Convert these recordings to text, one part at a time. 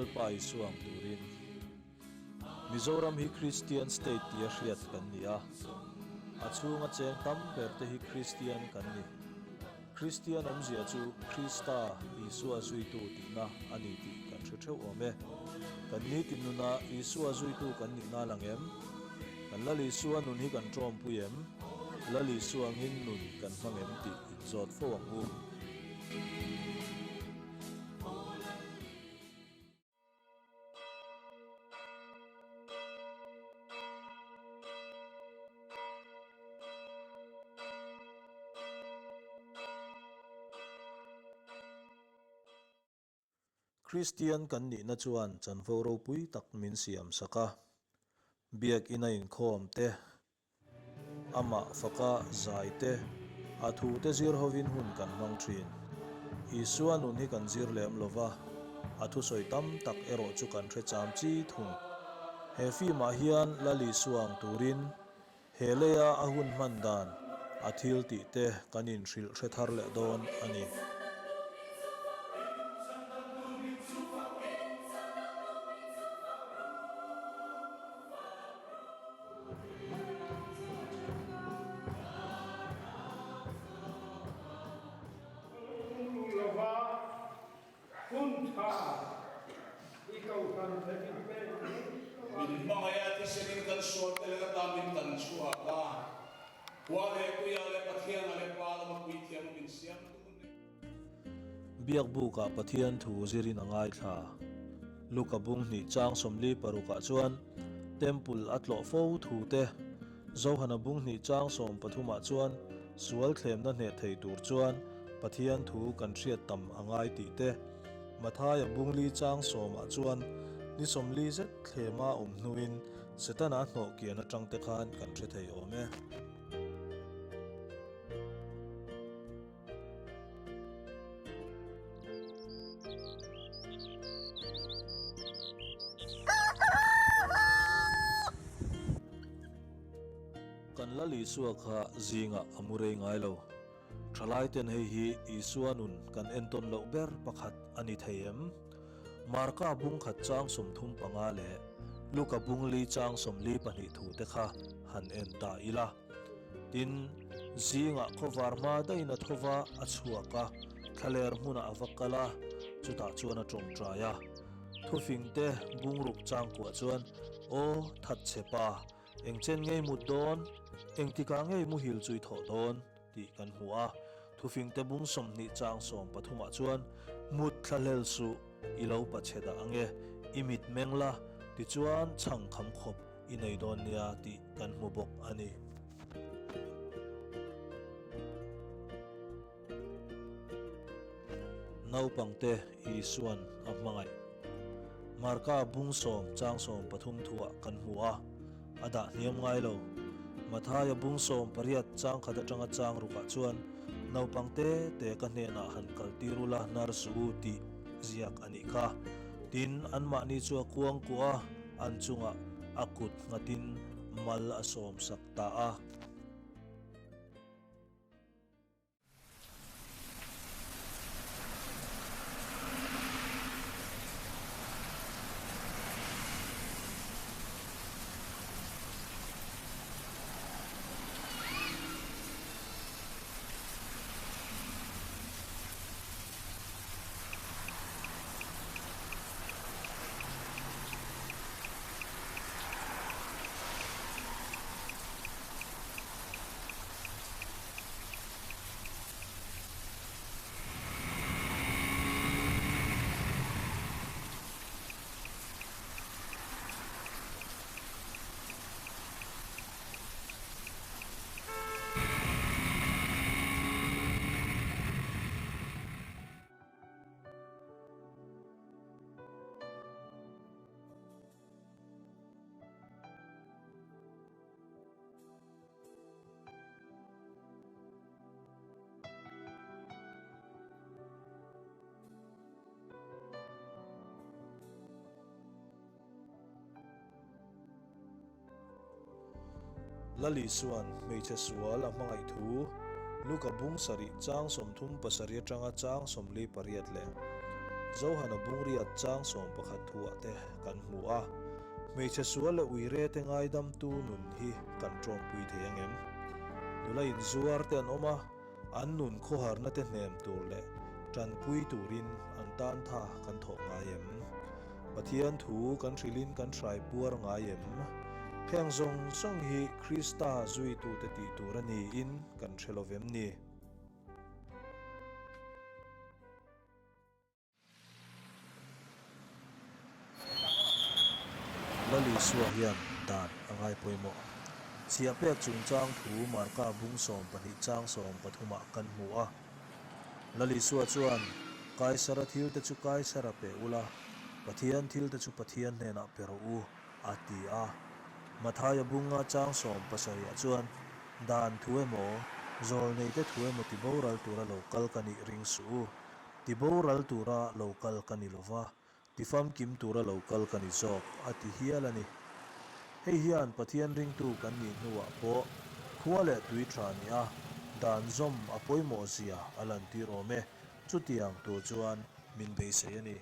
Lalpa Isua ang turin. Mizoram hi Kristian state tia hriat kan ni a. A chhunga cheng tam ber te hi Kristian kan ni. Kristian awmzia chu Krista, Isua zuitu tihna a ni tih kan hre theuh awm e. Kan nitin nunah Isua zuitu kan nihna lang em? Kan Lal Isua nun hi kan tawmpui em? Lal Isua angin nun kan hmang em tih inzawt fo ang u. Kristian kan nihna chuan chanvo ropui tak min siam sak a, Biakina inkhawm te, Amah faka zai te, a thu te zir hovin hun kan hmang thin. Isua nun hi kan zir lem lo va, a thusawi tam tak erawh chu kan hre cham chi thung. He film ah hian Lal Isua ang turin he leia a hun hman dan, a thil tih te kan inhrilh hre thar leh dawn a ni. Lova hun tha i kohhran theih in pek mai lova. Min hmangaih a, thisenin kan sualte leh ata min tan chhuak a, Khua leh Puia leh Pathiana leh Pa lama puithiama min siamtu nen. Biakbukah Pathian thu zirin a ngaithla. Luka bung hnih chang 46 ah chuan Temple a tlawh fo thu te, Johana bung hnih chang 13 ah chuan sual thlemna hneh thei tur chuan Pathian thu kan hriat tam a ngai tih te, Mathaia bung li chang 10 ah chuan ni 40 zet thlema awm hnuin Setana hnawh kian atang te khan kan hre thei awm e. Kan Lal Isua kha zingah a mu rei ngai lo. Thalaiten hei hi Isua nun kan entawn loh ber pakhat a ni thei em? Marka bung khat chang 35 leh Luka bung li chang 42 thute kha han en ta ila. Tin, zingah khawvar hma daihin a tho va, a chhuak a, thlaler hmunah a va kal a, chutah chuan a tawngtai a. Thufingte bungruk changkuah chuan, Aw, that che pa, engchen ngei mut dawn? Engtikah ngei muhil chu i thawh dawn? tih kan hmu a. Thufingte bung 20 chang 13 ah chuan, Mut thlahlel suh, i lo pachhe dah ange, i mit meng la, tichuan chhang kham khawp i nei dawn nia tih kan hmu bawk a ni. Naupangte Isua'n a hmangaih. Marka bung sawm chang 13 thuah kan hmu a, a dah hniam ngai lo. Mathaia bung 18 chang khat atanga chang rukah chuan naupangte te ka hnenah han kal tir ula hnar suh u tih ziak a nih kha. Tin, anmahni chu a kuangkuah a. An chungah a kut nghatin mal a sawmsak ta a. Lali chuan hmeichhe sual a hmangaih thu Luka bung sarih chang 37 atanga chang 48 leh. Johana bungriat chang 11 thuah te kan hmu a. Hmeichhe sual leh uire te ngaidamtu nun hi kan tawmpui thei ang em? Nula inzuar te an awm a, an nun khawharna te hnem tur leh tanpui turin an tan tha kan thawh ngai em? Pathian thu kan hrilhin kan hrai puar ngai em? Heng zawng zawng hi Krista zuitute tih tur a niin kan hre lo vem ni? Lal Isua hian dan a ngai pawimawh. Chhiah pek chungchang thu Marka bung 12 chang 13 ah kan hmu a. Lal Isua chuan, Kaisara thil te chu Kaisara pe ula, Pathian thil te chu Pathian hnenah pe rawh u, a ti a. Mathaia bunga chang 70 ah chuan, Dan thu emaw, zawlneite thu emaw ti boral tura lo kal ka nih ring suh u. Ti boral tura lo kal ka ni lova, ti famkim tura lo kal ka ni zawk, a ti hial a ni. Hei hian Pathian ringtu kan nih hnuah pawh khua leh tui tha ni a, dan zawm a pawimawh zia a lantir awm e, chutiang tur chuan min beisei a ni.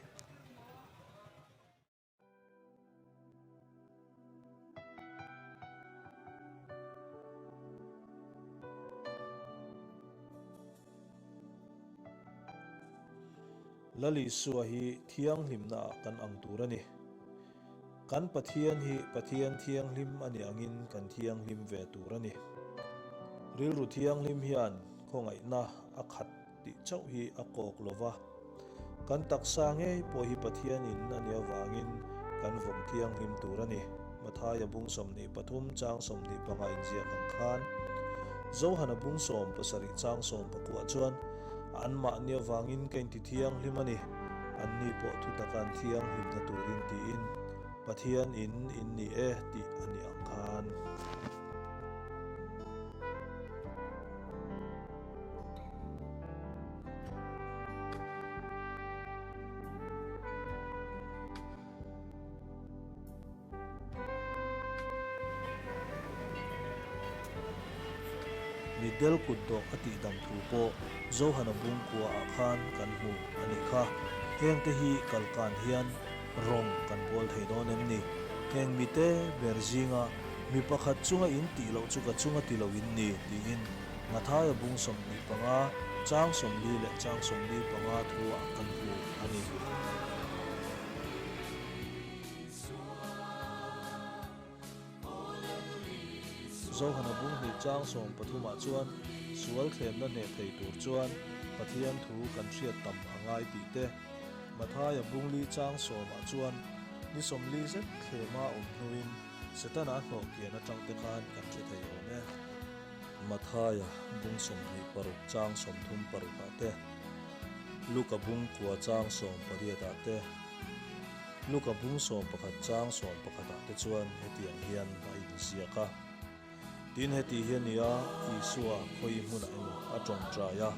Lal Isua hi thianghlimna ah kan ang tur a ni. Kan Pathian hi Pathian thianghlim a nih angin kan thianghlim ve tur a ni. Rilru thianghlim hian khawngaihna a khat tih chauh hi a kawk lo va. Kan taksa ngei pawh hi Pathian in a nih avangin kan vawng thianghlim tur a ni. Mathaia bung 23 chang 25 inziak ang khan Johana bung 17 chang 19 chuan anmahni avangin ka inti thianghlim a ni, anni pawh thutak an thianghlimna turin tiin Pathian in in ni e tih a nih ang khan. Mitdel kut dawh a tihdam thu pawh Johana bungkua ah khan kan hmu a nih kha. Hengte hi kalkan hian rawng kan bawl thei dawn em ni? Heng mite ber zinga mi pakhat chunga in tih loh chu ka chunga ti lo in ni tiin Mathaia bung 25 chang 40 leh chang 45 thu ah kan hmu a ni. Johana bung hnih chang 13 ah chuan sual thlemna hneh thei tur chuan Pathian thu kan hriat tam a ngai tih te, Mathaia bung li chang 10 ah chuan ni 40 zet thlema awm hnuin Setana hnawh kian atang te khan kan hre thei awm e. Mathaia bung 26 chang 36 ah te, Luka bung kua chang 18 ah te, Luka bung 11 chang 11 ah te chuan hetiang hian a inziak a. Tin heti hi a nia, Isua khawi hmunah emaw a tawngtai a,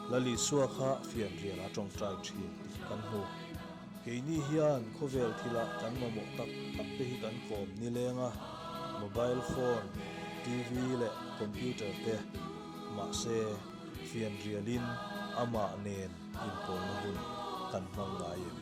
Lal Isua kha fianrial a tawngtai thin tih kan hmu. Keini hian khawvel thila kan mamawh tak tak te hi kan kawm nileng a, mobile phone, TV leh computer te, mahse fianrialin amah nen inpawlna hun kan hmang ngai em?